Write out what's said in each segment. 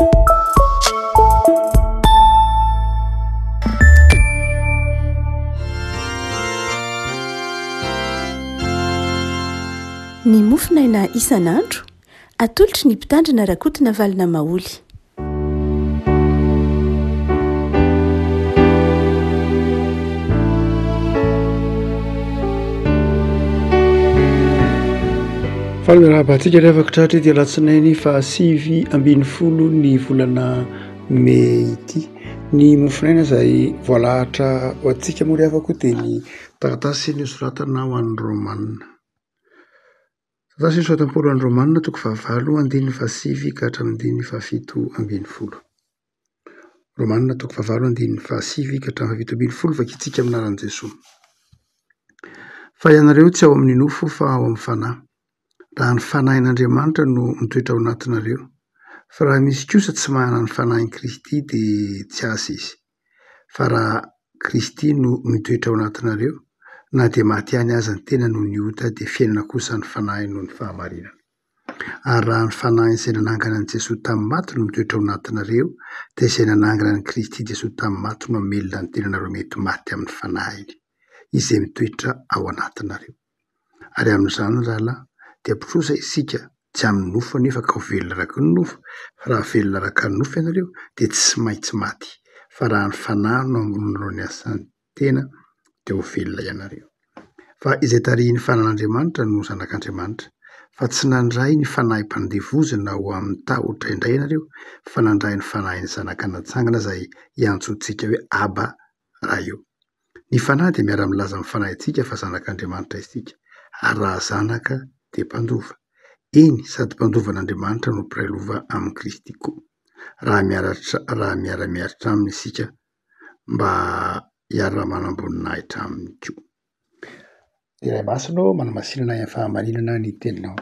Ny mofonaina isan'andro, atolotry ny Mpitandrina Rakotonavalona Maholy. Faly miarahaba antsika ry havako tratra ity alatsinainy fahasivy ambin'ny folo ny volana mey ity. Ny mofonaina izay voalahatra ho antsika moa ry havako dia ny taratasy nosoratana ho an'ny Romana. Taratasy nosoratan'i Paoly ho an'ny Romana toko fahavalo andininy fahasivy ka hatramin'ny andininy fahafito ambin'ny folo. Romana toko fahavalo andininy fahasivy ka hatramin'ny fahafito ambin'ny folo vakintsika amin'ny anaran'i Jesoa. Fa ianareo tsy ao amin'ny nofo fa ao amin'ny fanahy, raha ny fanahin'Andriamanitra no mitoetra ao anatinareo. Fa raha misy kosa tsy manana ny fanahin'i Kristy dia tsy azy izy. Fa raha Kristy no mitoetra ao anatinareo, na dia maty ihany aza ny tena noho ny ota dia fiainana kosa ny fanahy noho ny fahamarinana. Ary raha ny Fanahin'izay nanangana an'i Jesoa tamin'ny maty no mitoetra ao anatinareo, dia izay nanangana an'i Kristy Jesoa tamin'ny maty no hamelona ny tenanareo mety maty amin'ny Fanahiny, izay mitoetra ao anatinareo. Ary amin'izany, ry rahalahy, dia mpitrosa isika, tsy amin'ny nofo anefa ka ho velona araka ny nofo, fa raha velona araka ny nofo ianareo, dia tsy maintsy maty, fa raha ny Fanahy no hamoronanareo ny asan'ny tena, dia ho velona ianareo. Fa izay tarihin'ny fanan'Andriamanitra no zanak'Andriamanitra. Fa tsy nandray ny fanahim-pandevozana ho amin'ny tahotra indray ianareo, fa nandray ny fanahin'ny zanaka natsangana izay iantsoantsika hoe Aba, Ray o. Ny fanahy dia miara-milaza amin'ny fanahintsika fa zanak'Andriamanitra isika, ary raha zanaka dia mpandova. Eny, sady mpandova an'Andriamanitra no mpiray lova amin'i Kristy koa, raha miara miara-miaritra aminy isika mba hiara-manam-boninahitra aminy koa. Ry Ray Masina ô, manamasinana ahy amin'ny fahamarinana ny teninao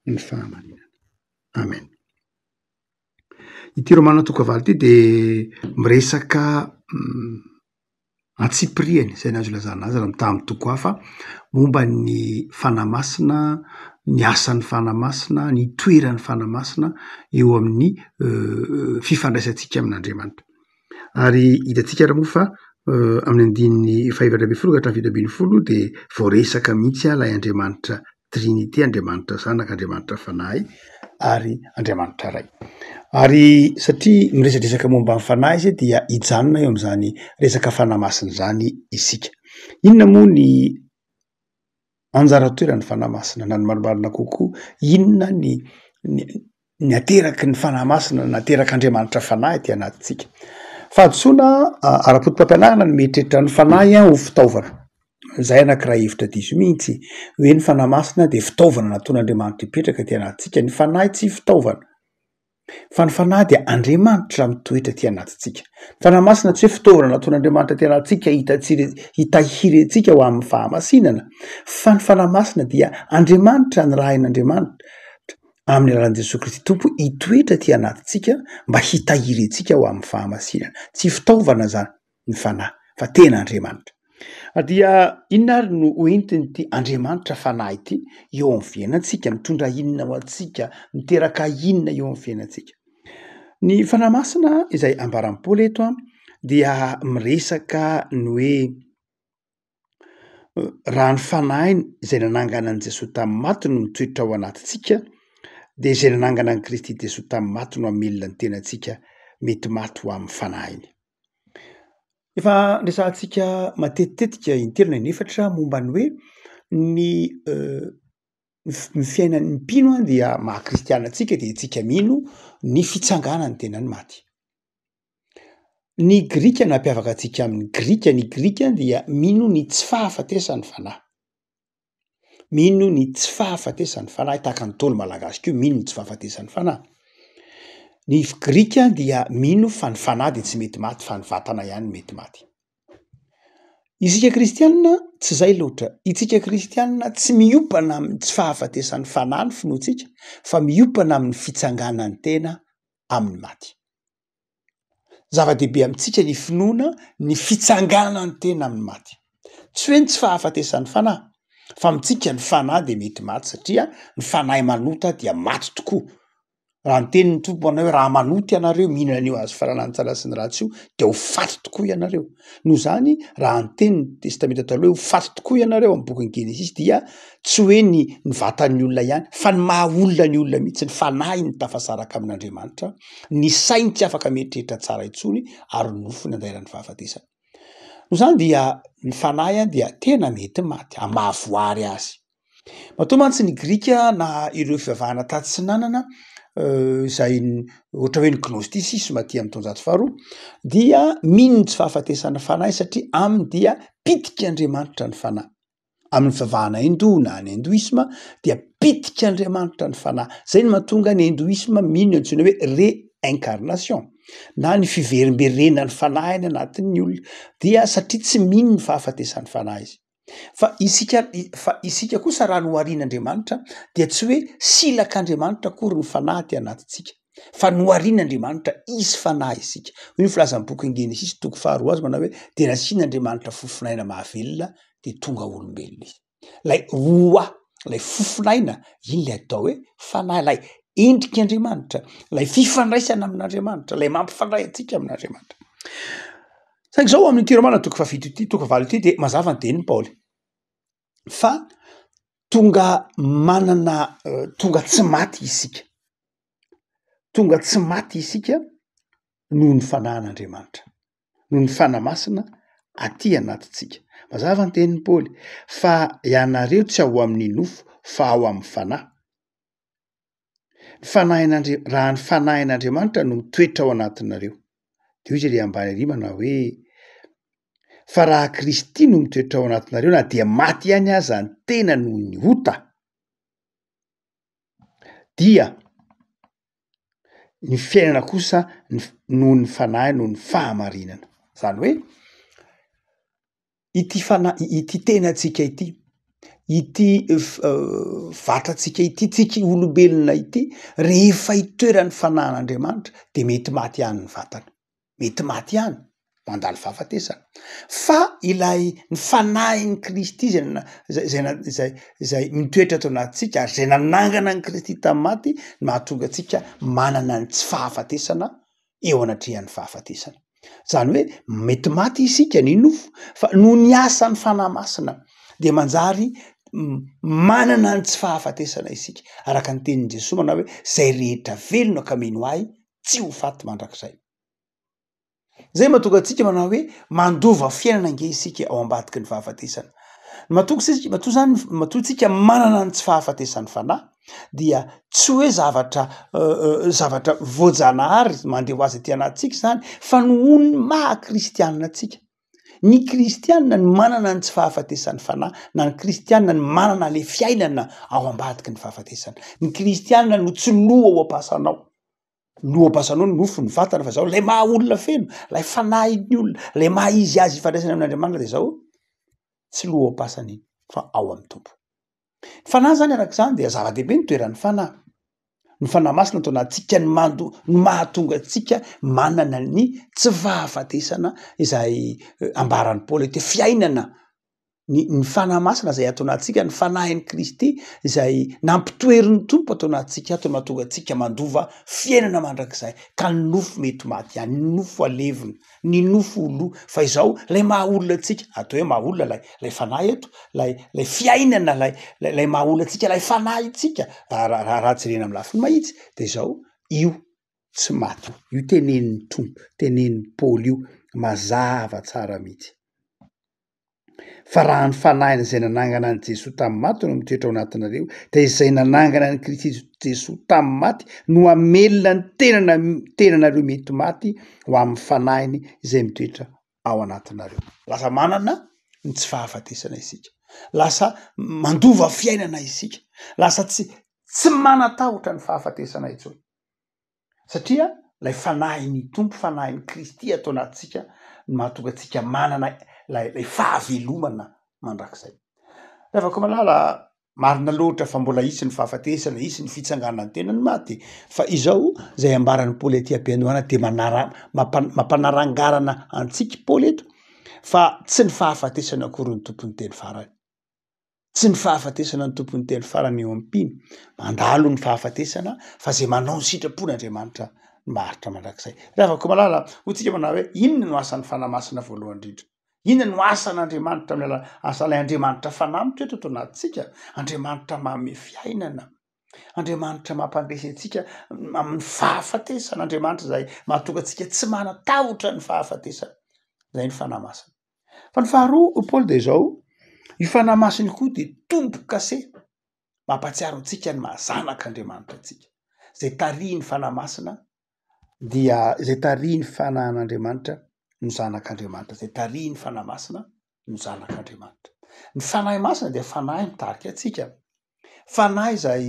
ny fahamarinana. Amen. Ity Romana toko fahavalo ity dia miresaka antsipiriany, izay no azo ilazana azy raha mitaha amin'ny toko hafa, momba ny Fanahy Masina, ny asan'ny Fanahy Masina, ny toeran'ny Fanahy Masina eo amin'ny fifandraisantsika amin'Andriamanitra. Ary hitantsika ary moa fa amin'ny andininy fahefatra ambin'ny folo ka hatramin'ny 17 dia voaresaka mihitsy ilay Andriamanitra Trinite, Andriamanitra Zanaka, Andriamanitra Fanahy ary Andriamanitra Ray. Ary satria miresadresaka momba ny Fanahy izy dia hijanona eo amin'izany resaka Fanahy Masina izany isika. Inona moa ny anjara toeran'ny Fanahy Masina na ny marimarina kokoa, inona ny ny ateraky ny Fanahy Masina na aterak'Andriamanitra Fanahy aty anatintsika. Fahadisoana ara-potopampianarana ny mieritreritra ny Fanahy ho fitaovana. Izay anankiray hevitra diso mihitsy, hoe ny Fanahy Masina dia fitaovana nataon'Andriamanitra hipetraka aty anatintsika. Ny Fanahy tsy fitaovana. Fa ny Fanahy dia Andriamanitra mitoetra aty anatintsika. Ny Fanahy Masina tsy hoe fitaovana nataon'Andriamanitra aty anatintsika hitatsire- hitahiry antsika ho amin'ny fahamasinana, fa ny Fanahy Masina dia Andriamanitra nirahin'Andriamanitra amin'ny alalan'i Jesoa Kristy Tompo hitoetra aty anatintsika mba hitahiry antsika ho amin'ny fahamasinana. Tsy fitaovana izany. ny Fanahy, fa tena Andriamanitra. Dia inona ary no ho entin'ity Andriamanitra Fanahy ity eo amin'ny fiainantsika? Mitondra inona ho antsika? Miteraka inona eo amin'ny fiainantsika? Ny Fanahy Masina izay ambaran'i Paoly eto an, dia miresaka ny hoe raha ny Fanahiny izay nanangana an'i Jesoa tamin'ny maty no mitoetra ao anatintsika, dia izay nanangana an'i Kristy Jesoa tamin'ny maty no hamelona ny tenantsika mety maty ho amin'ny Fanahiny. Efa resahantsika matetitetika intelo na inefatra momba ny hoe ny ny fiainan'ny mpino dia maha kristiana antsika dia antsika mino ny fitsanganan'ny tenan'ny maty. Ny grika nampiavaka antsika amin'ny grika, ny grika dia mino ny tsy fahafatesan'ny fanahy. Mino ny tsy fahafatesan'ny fanahy tahaka ny Ntaolo malagasy koa mino ny tsy fahafatesan'ny fanahy. Ny grika dia mino fa ny fanahy dia tsy mety maty fa ny vatana ihany no mety maty. Isika kristianina tsy izay loatra, isika kristianina tsy miompana amin'ny tsy fahafatesan'ny fanahy ny finoantsika fa miompana amin'ny fitsanganan'ny tena amin'ny maty. Zava-dehibe amintsika ny finoana ny fitsanganan'ny tena amin'ny maty. Tsy hoe ny tsy fahafatesan'ny fanahy, fa amintsika ny fanahy dia mety maty satria ny fanahy manota dia maty tokoa. Raha niteny ny Tompo manao hoe raha manota ianareo mihinana an'io hazo fahalalana ny tsara sy ny ratsy io dia ho faty tokoa ianareo. Noho izany raha niteny ny testamenta taloha hoe ho faty tokoa ianareo amin'ny bokin'ny Genesisy dia tsy hoe ny ny vatan'ny olona ihany fa ny maha olona ny olona mihitsy, ny fanahiny tafasaraka amin'Andriamanitra, ny sainy tsy afaka mieritreritra tsara intsony ary ny nofony andairan'ny fahafatesana. Noho izany dia ny fanahy dia tena mety maty amin'ny maha voary azy. Matoa mantsy ny grika na ireo fivavahana tatsinanana izay ohatra hoe ny gnostisisma aty amin'ny taonjato faharoa dia mino ny tsy fahafatesan'ny fanahy satria aminy dia pitika Andriamanitra ny fanahy. Amin'ny fivavahana hindoa na ny hindoisma dia pitika Andriamanitra ny fanahy. Zay no mahatonga ny hindoisma mino ny antsoina hoe reincarnation na ny fiverimberenan'ny fanahy any anatin'ny olona dia satria tsy mino ny fahafatesan'ny fanahy izy. Fa isika fa isika kosa raha noharian'Andriamanitra dia tsy hoe silak'Andriamanitra akory ny fanahy aty anatintsika fa noharian'Andriamanitra hisy fanahy isika. Hoy ny filazan'ny bokin'ny Genesisy toko faharoa azy manao hoe dia nasian'Andriamanitra fofonaina mahavelona dia tonga olombelona izy. Ilay roa, ilay fofonaina, iny ilay atao hoe fanahy, ilay endrik'Andriamanitra, ilay fifandraisana amin'Andriamanitra, ilay mampifandray antsika amin'Andriamanitra. Saingy izao amin'ity Romana toko fahafito ity, toko fahavalo ity dia mazava ny tenin'i Paoly fa tonga manana tonga tsy maty isika, tonga tsy maty isika noho ny fanahin'Andriamanitra, noho ny Fanahy Masina aty anatintsika. Mazava ny tenin'i Paoly fa ianareo tsy ao amin'ny nofo fa ao amin'ny Fanahy. Ny fanahin'Andri-, raha ny fanahin'Andriamanitra no mitoetra ao anatinareo. De hoy izy ery ambany ery manao hoe, fa raha Kristy no mitoetra ao anatinareo na dia maty ihany aza ny tena noho ny ota, dia ny fiainana kosa ny f- noho ny fanahy noho ny fahamarinana. Zany hoe Ity fanahy, ity tenantsika ity, ity vatantsika ity, tsika olombelona ity, rehefa itoeran'ny fanahin'Andriamanitra de mety maty ihany ny vatana, mety maty ihany, mandalo fahafatesana, fa ilay ny fanahin'i Kristy zay na- zay zay na- zay zay mitoetra ato anatintsika ary zay nanangana an'i Kristy tamin'ny maty no mahatonga antsika manana ny tsy fahafatesana eo anatrehan'ny fahafatesana. Zany hoe mety maty isika ny nofo fa noho ny asan'ny Fanahy Masina dia manjary manana ny tsy fahafatesana isika, araka ny tenin'i Jesoa manao hoe zay rehetra velona ka mino ahy tsy ho faty mandrakizay. Zay mahatonga antsika manao hoe mandova fiainana ange isika ao ambadiky ny fahafatesana. Matoa isika, matoa zany, matoa tsika manana ny tsy fahafatesan'ny fanahy dia tsy hoe zavatra zavatra voajanahary mandeha ho azy aty anatintsika izany fa nohon'ny maha kristianina antsika. Ny kristianina no manana ny tsy fahafatesan'ny fanahy na ny kristianina no manana le fiainana ao ambadiky ny fahafatesana. Ny kristianina no tsy lo ao am-pasana ao. Lo ao am-pasana ao ny nofo, ny vatana fa zao lay maha olona feno, lay fanahin'ny olona, lay maha izy azy ifandraisany amin'Andriamanitra de zao tsy lo ao am-pasana iny fa ao amin'ny Tompo. Ny fanahy zany araka izany dia zava-dehibe ny toeran'ny fanahy. Ny fanahy masina ato anatintsika ny mando no mahatonga antsika manana ny tsy fahafatesana izay ambaran'i Paoly eto hoe fiainana. Ny ny fanahy masina izay ato anatintsika, ny fanahin'i Kristy izay nampitoherin'ny Tompo ato anatintsika ato no mahatonga antsika mandova fiainana mandrakizay ka ny nofo mety maty ihany, ny nofo alevina. ny nofo ho lo fa izao lay maha olona antsika atao hoe maha olona lay lay fanahy eto lay lay fiainana lay lay maha olona antsika lay fanahintsika raha raha jerena amin'ny lafiny mahitsy de izao io tsy maty io io tenenin'ny Tompo tenenin'i Paoly io mazava tsara mihitsy. Fa raha ny fanahiny izay nanangana an'i Jesoa tamin'ny maty no mitoetra ao anatinareo, dia izay nanangana an'i Kristy Jesoa tamin'ny maty no hamelona ny tenana tenanareo mety maty ho amin'ny fanahiny izay mitoetra ao anatinareo. Lasa manana ny tsy fahafatesana isika, lasa mandova fiainana isika, lasa tsy tsy manan-tahotra ny fahafatesana intsony. Satria ilay fanahin'ny Tompo, fanahin'i Kristy ato anatintsika no mahatonga antsika manana ilay ilay fahavelomana mandrakizay. Ry havako malala, marina loatra fa mbola hisy ny fahafatesana, hisy ny fitsanganan'ny tenan'ny maty, fa izao izay ambaran'i Paoly aty am-piandohana dia manara- mampa- mampanarangarana antsika i Paoly eto fa tsy ny fahafatesana akory no tompon'ny teny farany. Tsy ny fahafatesana no tompon'ny teny farany eo amin'ny mpino. Mandalo ny fahafatesana fa zay manao ny sitrapon'Andriamanitra no maharitra mandrakizay. Ry havako malala, hoy tsika manao hoe inona no asan'ny Fanahy Masina voalohany indrindra? Inona no asan'Andriamanitra amin'ny alalan'ny asan'ilay Andriamanitra Fanahy mitoetra ato anatintsika? Andriamanitra manome fiainana. Andriamanitra mampandresy antsika amin'ny fahafatesana. Andriamanitra izay mahatonga antsika tsy manan-tahotra ny fahafatesana. Izay ny Fanahy Masina. Fa ny faharoa hoy Paoly dia izao, io Fanahy Masina io koa dia tombo-kase mampahatsiaro antsika ny maha zanak'Andriamanitra antsika. Izay tarihin'ny Fanahy Masina dia izay tarihin'ny Fanahin'Andriamanitra no zanak'Andriamanitra, izay tarihin'ny Fanahy Masina no zanak'Andriamanitra. Ny Fanahy Masina dia Fanahy mitarika antsika. Fanahy izay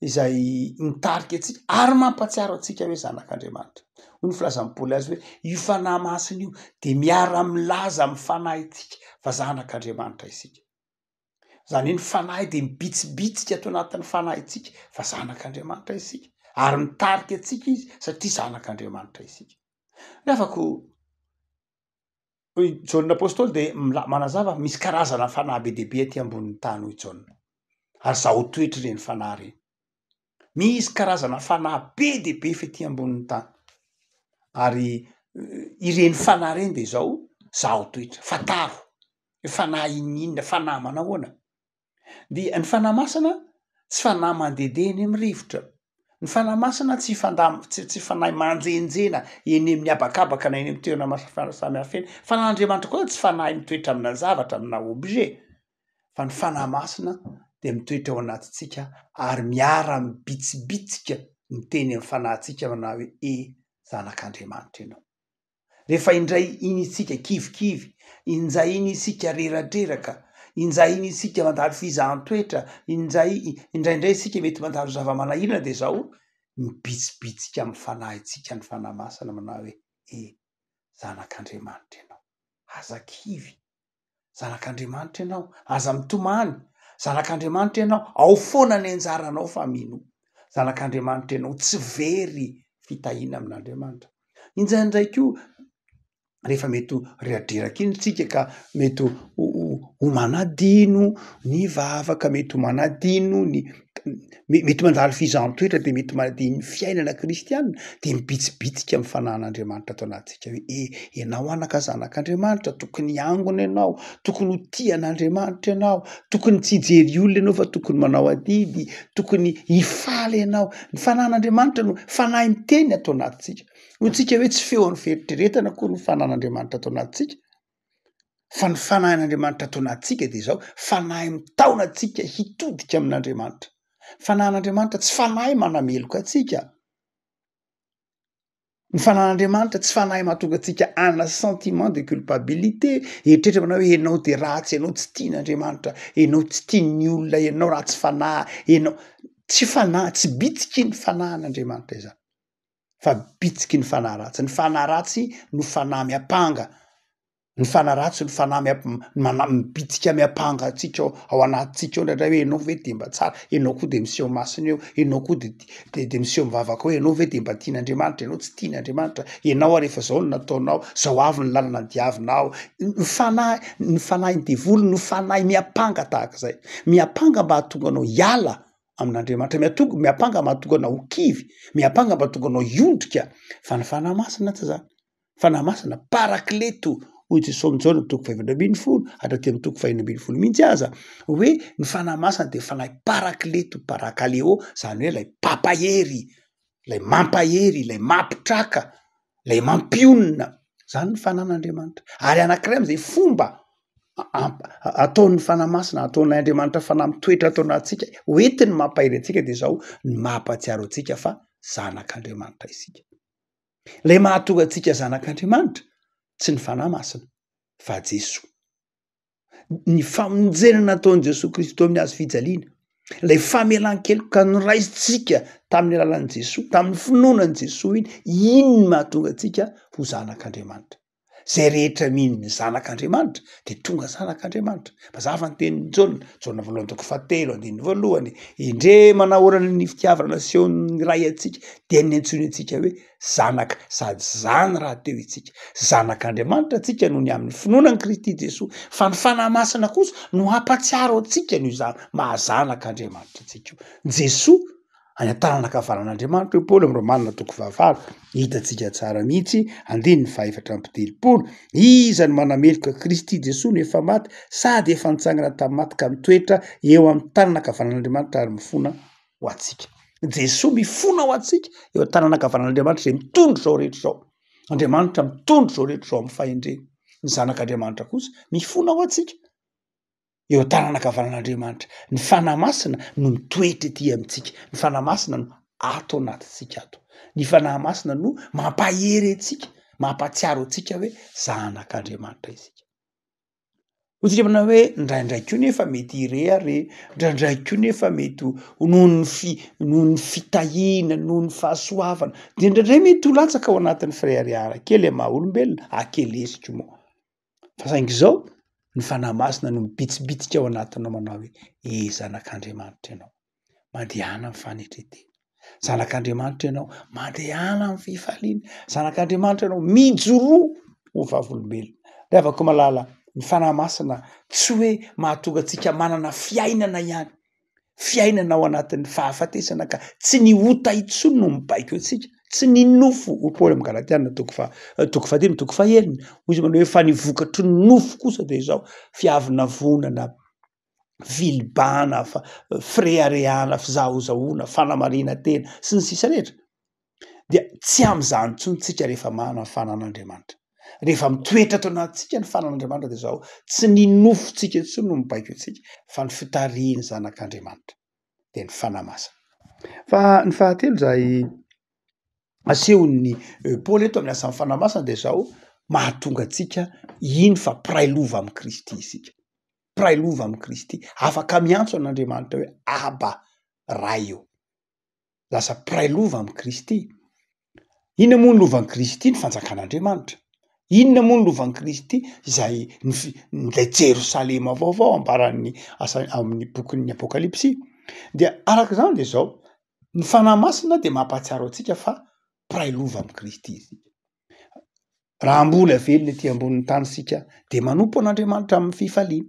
izay mitarika antsika ary mampahatsiaro antsika hoe zanak'Andriamanitra. Hoy ny filazan'i Paoly azy hoe io Fanahy Masina io dia miara-milaza amin'ny fanahintsika fa zanak'Andriamanitra isika. Izany hoe ny Fanahy dia mibitsibitsika ato anatin'ny fanahintsika fa zanak'Andriamanitra isika ary mitarika antsika izy satria zanak'Andriamanitra isika. Ny havako I Jaona Apostoly dia mila- manazava fa misy karazana fanahy be dia be aty ambonin'ny tany hoy Jaona, ary zaho toetra ireny fanahy ireny. Misy karazana fanahy be dia be fety ambonin'ny tany, ary ireny fanahy ireny de izao, zaho toetra, fantaro hoe fanahy inon'inona, fanahy manahoana. Dia ny Fanahy Masina tsy fanahy mandehandeha eny amin'ny rivotra, ny Fanahy Masina tsy fanda- tsy tsy fanahy manjenjena eny amin'ny habakabaka na eny amin'ny toerana maro fa- samy hafa eny, Fanahin'Andriamanitra koa tsy fanahy mitoetra amina zavatra, amina objet, fa ny Fanahy Masina dia mitoetra ao anatintsika ary miara-mibitsibitsika miteny amin'ny fanahintsika manao hoe e zanak'Andriamanitra ianao. Rehefa indray iny isika kivikivy, injay iny isika reradreraka, injay iny isika mandalo fizahan-toetra, injay indraindray isika mety mandalo zava-manahirana dia izao, mibitsibitsika amin'ny fanahintsika ny Fanahy Masina manao hoe, e, zanak'Andriamanitra ianao, aza kivy. Zanak'Andriamanitra ianao, aza mitomany, zanak'Andriamanitra ianao, ao foana ny anjaranao fa minoa. Zanak'Andriamanitra ianao, tsy very fitahiana amin'Andriamanitra. Indraindray koa rehefa mety ho reradreraka iny tsika ka mety ho manadino ny vavaka, mety ho manadino ny mety mandalo fizahan-toetra de mety manadino ny fiainana kristiana de mibitsibitsika amin'ny fanahin'Andriamanitra ato anatintsika hoe e, ianao anaka zanak'Andriamanitra, tokony hiangona ianao, tokony ho tia an'Andriamanitra ianao, tokony tsy hijery olona ianao fa tokony manao adidy, tokony hifaly ianao. Ny fanahin'Andriamanitra no fanahy miteny ato anatintsika. Hoy tsika hoe tsy feon'ny fieritreretana akory ny fanahin'Andriamanitra ato anatintsika. Fa ny Fanahin'Andriamanitra ato anatintsika dia izao, Fanahy mitaona antsika hitodika amin'Andriamanitra. Fanahin'Andriamanitra tsy fanahy manameloka antsika. Ny Fanahin'Andriamanitra tsy fanahy mahatonga antsika hanana sentiment de culpabilité, eritreritra manao hoe ianao dia ratsy, ianao tsy tian'Andriamanitra, ianao tsy tian'ny olona, ianao ratsy fanahy, ianao, tsy fanahy, tsy bitsiky ny Fanahin'Andriamanitra izany. fa bitsiky ny fanahy ratsy. Ny fanahy ratsy no fanahy miampanga, ny fanahy ratsy no fanahy miamp- mana- mibitsika miampanga antsika ao ao anatintsika ao indraindray hoe ianao ve de mba tsara, ianao koa de miseho masina eo, ianao koa de de de miseho mivavaka ao, ianao ve de mba tian'Andriamanitra, ianao tsy tian'Andriamanitra, ianao ary efa zao no nataonao, zao avy ny lalana diavinao. Ny fanahy, ny fanahin'ny devoly no fanahy miampanga tahak'izay, miampanga mba hahatonga anao hiala amin'Andriamanitra, miatonga, miampanga mahatonga anao ho kivy, miampanga mahatonga anao hiondrika, fa ny Fanahy Masina tsy zany. Fanahy Masina, parakleto, hoy Jesoa amin'i Jaona toko fahefatra ambinifolo hatraty amin'ny toko fahenina ambinifolo mihitsy aza, hoe ny Fanahy Masina dia Fanahy parakleto, parakaleo, zany hoe ilay mpampahery, ilay mampahery, ilay mampitraka, ilay mampionona, zany ny Fanahin'Andriamanitra. Ary anankiray amin'izay fomba ataon'ny Fanahy Masina, ataon'ilay Andriamanitra Fanahy mitoetra ato anatintsika, hoentiny mampahery antsika dia izao, ny mampahatsiaro antsika fa zanak'Andriamanitra isika. Ilay mahatonga antsika zanak'Andriamanitra, tsy ny Fanahy Masina, fa Jesoa. Ny famonjena nataon'i Jesoa Kristy teo amin'ny hazo fijaliana, ilay famelan-keloka noraisintsika tamin'ny alalan'i Jesoa, tamin'ny finoana an'i Jesoa iny, iny no mahatonga antsika ho zanak'Andriamanitra. Izay rehetra mino ny Zanak'Andriamanitra dia tonga zanak'Andriamanitra. Mazava ny tenin'i Jaona, Jaona voalohany toko fahatelo andininy voalohany, Indre manahoana ny fitiavana nasehon'ny Ray antsika, dia ny niantsoany antsika hoe zanaka, sady zany rahateo isika. Zanak'Andriamanitra antsika noho ny amin'ny finoana an'i Kristy Jesoa, fa ny Fanahy Masina kosa no hampatsiaro antsika an'io za- maha zanak'Andriamanitra antsika io. Jesoa any an-tanana ankavanan'Andriamanitra hoy Paoly amin'ny Romana toko fahavalo, hitantsika tsara mihitsy andininy fahaefatra amby telopolo, iza no manameloka Kristy Jesoa no efa maty sady efa nitsangana tamin'ny maty ka mitoetra eo amin'ny tanana ankavanan'Andriamanitra ary mifona ho antsika. Jesoa mifona ho antsika eo an-tanana ankavanan'Andriamanitra izay mitondra izao rehetra izao. Andriamanitra mitondra izao rehetra izao amin'ny fahendrena. Ny Zanak'Andriamanitra kosa mifona ho antsika eo an-tanana ankavanan'Andriamanitra. Ny Fanahy Masina no mitoetra ety amintsika. Ny Fanahy Masina no ato anatintsika ato. Ny Fanahy Masina no mampahery antsika, mampahatsiaro antsika hoe zanak'Andriamanitra isika. Hoy tsika manao hoe indraindray koa nefa mety hirehareha, indraindray koa nefa mety ho noho ny fi- noho ny fitahiana, noho ny fahasoavana, de indraindray mety ho latsaka ao anatin'ny fireharehana kely amy maha olombelona, akeleziko moa. Fa saingy izao, ny Fanahy Masina no mibitsibitsika ao anatinao manao hoe, e zanak'Andriamanitra ianao. Mandehana amin'ny fanetren-tena. Zanak'Andriamanitra ianao, mandehana amin'ny fifaliana. Zanak'Andriamanitra ianao, mijoroa ho vavolombelona. Ry havako malala, ny Fanahy Masina tsy hoe mahatonga antsika manana fiainana ihany, fiainana ao anatin'ny fahafatesana ka tsy ny ota intsony no mibaiko antsika, tsy ny nofo, hoy Paoly amin'ny Galatiana toko faha toko fahadimy toko fahenina, hoy izy manao hoe fa ny vokatry ny nofo kosa dia izao, fiavonavonana, filibana, fireharehana, fizahozahoana, fanamarinan-tena, sy ny sisa rehetra, dia tsy amin'izany intsony tsika rehefa manana ny fanan'Andriamanitra. Rehefa mitoetra ato anatintsika ny fanan'Andriamanitra dia izao, tsy ny nofontsika intsony no mibaiko antsika fa ny fitarihin'ny zanak'Andriamanitra, dia ny Fanahy Masina. Fa ny fahatelo izay asehon'ny Paoly eto amin'ny asan'ny Fanahy Masina dia izao, mahatonga antsika hino fa mpiray lova amin'i Kristy isika. Mpiray lova amin'i Kristy. Afaka miantso an'Andriamanitra hoe Aba, Ray ô. Lasa mpiray lova amin'i Kristy. Inona moa ny lovan'i Kristy? Ny fanjakan'Andriamanitra. Inona moa ny lovan'i Kristy? Izay ny fi- ilay Jerosalema vaovao ambaran'ny asa amin'ny bokin'ny Apokalypsy. Dia araka izany dia izao, Ny Fanahy Masina dia mampahatsiaro antsika fa mpiray lova amin'i Kristy isika. Raha mbola velona ety ambonin'ny tany isika dia manompo an'Andriamanitra amin'ny fifaliana.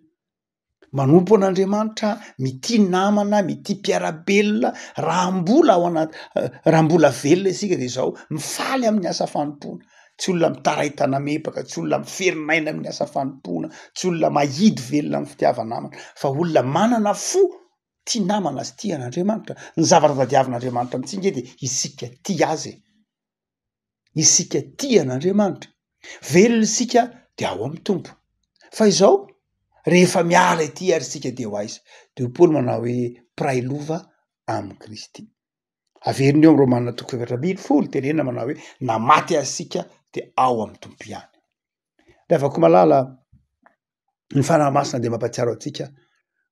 Manompo an'Andriamanitra, mitia namana, mitia mpiara-belona, raha mbola ao anaty, raha mbola velona isika dia izao, mifaly amin'ny asa fanompoana. Tsy olona mitaray-tana-mepaka, tsy olona miferinaina amin'ny asa fanompoana, tsy olona mahidy velona amin'ny fitiava-namana, fa olona manana fo tia namana sy tia an'Andriamanitra. Ny zavatra tadiavin'Andriamanitra amintsika ange dia isika tia azy e. Isika tia an'Andriamanitra. Velona isika dia ao amin'ny Tompo. Fa izao, rehefa miala ety ary isika dia ho aiza? Dia hoy Paoly manao hoe mpiray lova amin'i Kristy. Averiny eo amin'ny Romana toko 14, tenenina manao hoe na maty aza isika dia ao amin'ny Tompo ihany. Ry havako malala, Ny Fanahy Masina dia mampahatsiaro antsika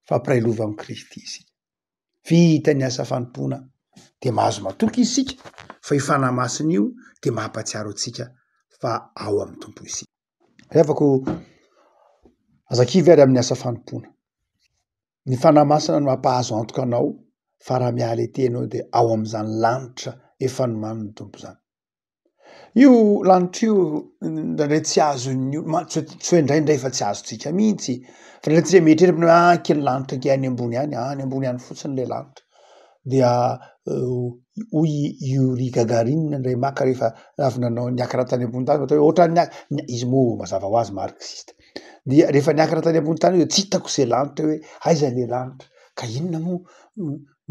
fa mpiray lova amin'i Kristy isika. Vita ny asa fanompoana dia mahazo matoky isika fa io Fanahy Masina io dia mampahatsiaro antsika fa ao amin'ny Tompo isika. Ry havako, aza kivy ary amin'ny asa fanompoana. Ny Fanahy Masina no mampahazo antoka anao fa raha miala ety ianao dia ao amin'izany lanitra efa nomanin'ny Tompo izany. Io lanitra io indraindray tsy azon'ny olona, tsy hoe indraindray fa tsy azontsika mihitsy, fa indraindray tsika mieritreritra hoe ah kely lanitra kely any ambony any, any ambony any fotsiny le lanitra, dia hoy i Youri Gagarin indray maka rehefa avy nanao niakatra tany ambony tany atao hoe ohatran'ny ny izy moa mazava ho azy marxiste, dia rehefa niakatra tany ambony tany izy tsy hitako ze lanitra hoe aiza le lanitra, ka inona moa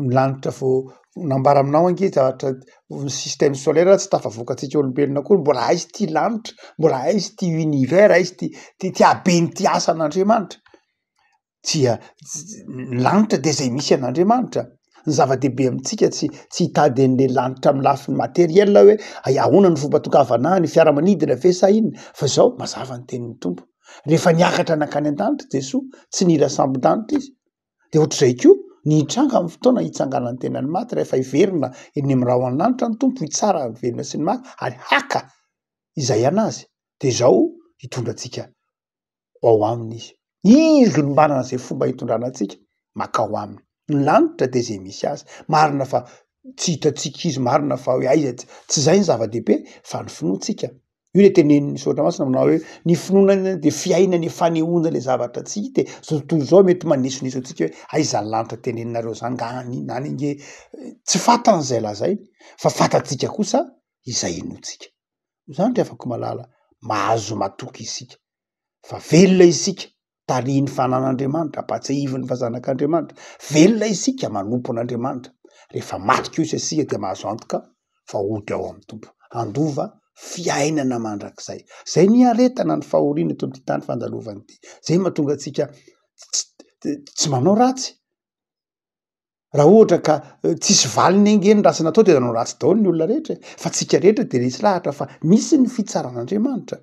ny lanitra vao nambara aminao ange zavatra ny système solaire tsy tafavoaka antsika olombelona akory mbola aiza ity lanitra mbola aiza ity univers aiza ity ty ty haben'ity asan'Andriamanitra tsia ny lanitra de zay misy an'Andriamanitra ny zava-dehibe amintsika tsy tsy hitady an'le lanitra amin'ny lafiny materiel hoe ay ahoana ny fomba tongavana any fiaramanidina ve sa inona fa zao mazava ny tenin'ny Tompo rehefa niakatra nankany an-danitra Jesoa tsy nila sambon-danitra izy De ohatr'izay koa ny hitranga amin'ny fotoana hitsanganan'ny tenan'ny maty rehefa hiverina eny amin'ny rahona lanitra ny Tompo hitsara ny velona sy ny maty ary haka izay an'azy. De izao, Hitondra antsika ao aminy izy. Izy no manana izay fomba hitondrana antsika makao aminy. Ny lanitra dia izay misy azy. Marina fa tsy hitantsika izy, marina fa hoe aiza, tsy izay ny zava-dehibe fa ny finoantsika. Io le tenenin'ny soratra masina manao hoe ny finoana dia fiainana fanehoana le zavatra tsy hita e. Zao tontolo izao mety manesoneso antsika hoe aiza ny lanitra teneninareo zany nga any inona any ange tsy fantany izay lazainy fa fantatsika kosa izay inoantsika. Izany ry havako malala, mahazo matoky isika fa velona isika tarihin'ny fanan'Andriamanitra, ampahatsiahiviny fa zanak'Andriamanitra, velona isika manompo an'Andriamanitra, rehefa maty kosa isika dia mahazo antoka fa hody ao amin'ny Tompo, handova fiainana mandrakizay. Zay ny iaretana ny fahoriana eto amin'ity tany fandalovana ity, zay mahatonga antsika tsy manao ratsy. Raha ohatra ka tsisy valiny ange ny ratsy natao de nanao ratsy daholo ny olona rehetra e, fa tsika rehetra de resy lahatra fa misy ny fitsaran'Andriamanitra.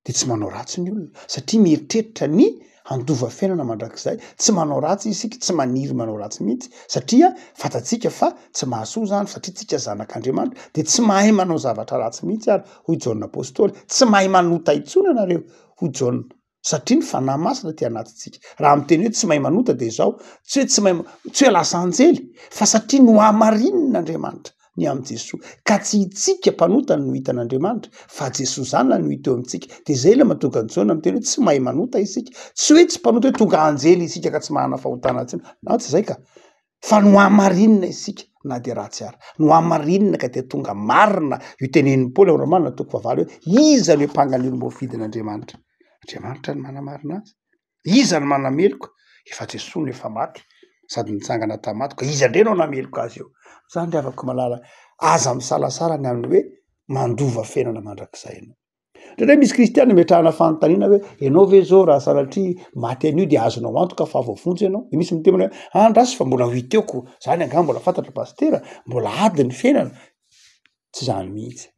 De tsy manao ratsy ny olona satria mieritreritra ny handova fiainana mandrakizay, tsy manao ratsy isika, tsy maniry manao ratsy mihitsy satria fantatsika fa tsy mahasoa zany satria tsika zanak'Andriamanitra de tsy mahay manao zavatra ratsy mihitsy ary hoy Jaona Apostoly, tsy mahay manota intsony ianareo hoy Jaona satria ny Fanahy Masina aty anatintsika. Raha miteny hoe tsy mahay manota de izao, tsy hoe tsy mahay, tsy hoe lasa anjely fa satria nohamarinina Andriamanitra ny amin'i Jesoa ka tsy itsika mpanota no hitan'Andriamanitra fa Jesoa Zanany no hita eo amintsika. De zay ilay mahatonga an'i Jaona miteny hoe tsy mahay manota isika, tsy hoe tsy mpanota hoe tonga anjely isika ka tsy manana fahotana intsony, na tsy zay ka, fa nohamarinina isika na dia ratsy ara, nohamarinina ka dia tonga marina io tenenin'i Paoly ao Romana toko fahavalo hoe iza no hiampanga ny olom-boafidin'Andriamanitra? Andriamanitra no manamarina azy. Iza no manameloka? Efa Jesoa no efa maty sady nitsangana tamin'ny maty ka iza indray no hanameloka azy eo? Zany ry havako malala, aza misalasala ny amin'ny hoe mandova fiainana mandrakizay ianao. Indraindray misy kristiana ametrahana fanontaniana hoe ianao ve zao raha sanatria maty anio de azonao antoka fa voavonjy ianao? De misy miteny hoe andraso fa mbola ho hita eo ko, zany angaha mbola fantatra pasitera, mbola ady ny fiainana. Tsy zany mihitsy.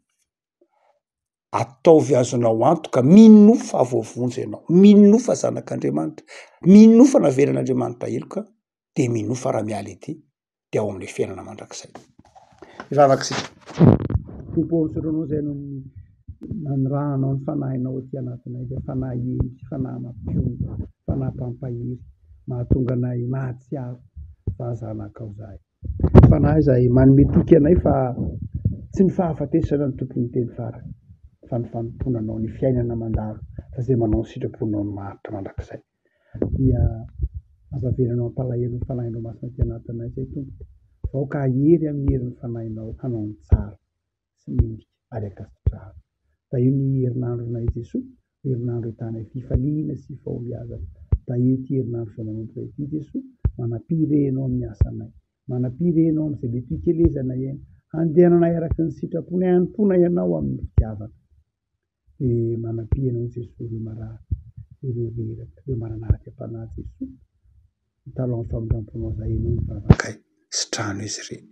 Ataovy azonao antoka, minoa fa voavonjy ianao, minoa fa zanak'Andriamanitra, minoa fa navelan'Andriamanitra heloka, de minoa fa raha miala ety de ao amin'ilay fiainana mandrakizay. Hivavaka isika. Tompo ô, misaotra Anao izay noho ny nanirahanao ny Fanahinao aty anatinay, ilay Fanahy hendry, Fanahy mampionona, Fanahy mpampahery, mahatonga anay mahatsiaro fa zanakao izahay. Fanahy izay manome toky anay fa tsy ny fahafatesana no tompon'ny teny farany fa ny fanompoana anao, ny fiainana mandalo fa izay manao ny sitraponao no maharitra mandrakizay. Dia aza avelanao hampalahelo ny Fanahinao Masina aty anatinay izay Tompoko fa aoka hahery amin'ny herin'ny Fanahinao hanao ny tsara sy mendrika ary ankasitrahana. Tahio ny herinandronay Jesoa, herinandro ahitanay fifaliana sy fahombiazana. Tahio ity herinandro vao manomboka ity Jesoa, manampia re Ianao amin'ny asanay. Manampia re Ianao amin'izay mety ho hikelezanay aina. Handehananay araka ny sitraponay, hanompoana Ianao amin'ny fitiavana. Dia manampia Ianao Jesoa ireo marary, ireo reraka, ireo manana ady am-panahy Jesoa. Mitalaho ny famindram-ponao zahay Ianao ny vavakay sitrano izy ireny.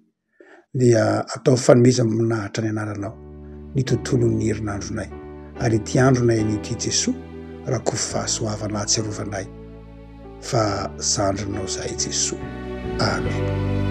Dia ataovy fanomezam-boninahitra ny anaranao ny tontolon'ny herinandronay ary ity andronay anio ity Jesoa rakofy fahasoavana ahatsiarovanay fa zandrinao zahay Jesoa. Amen.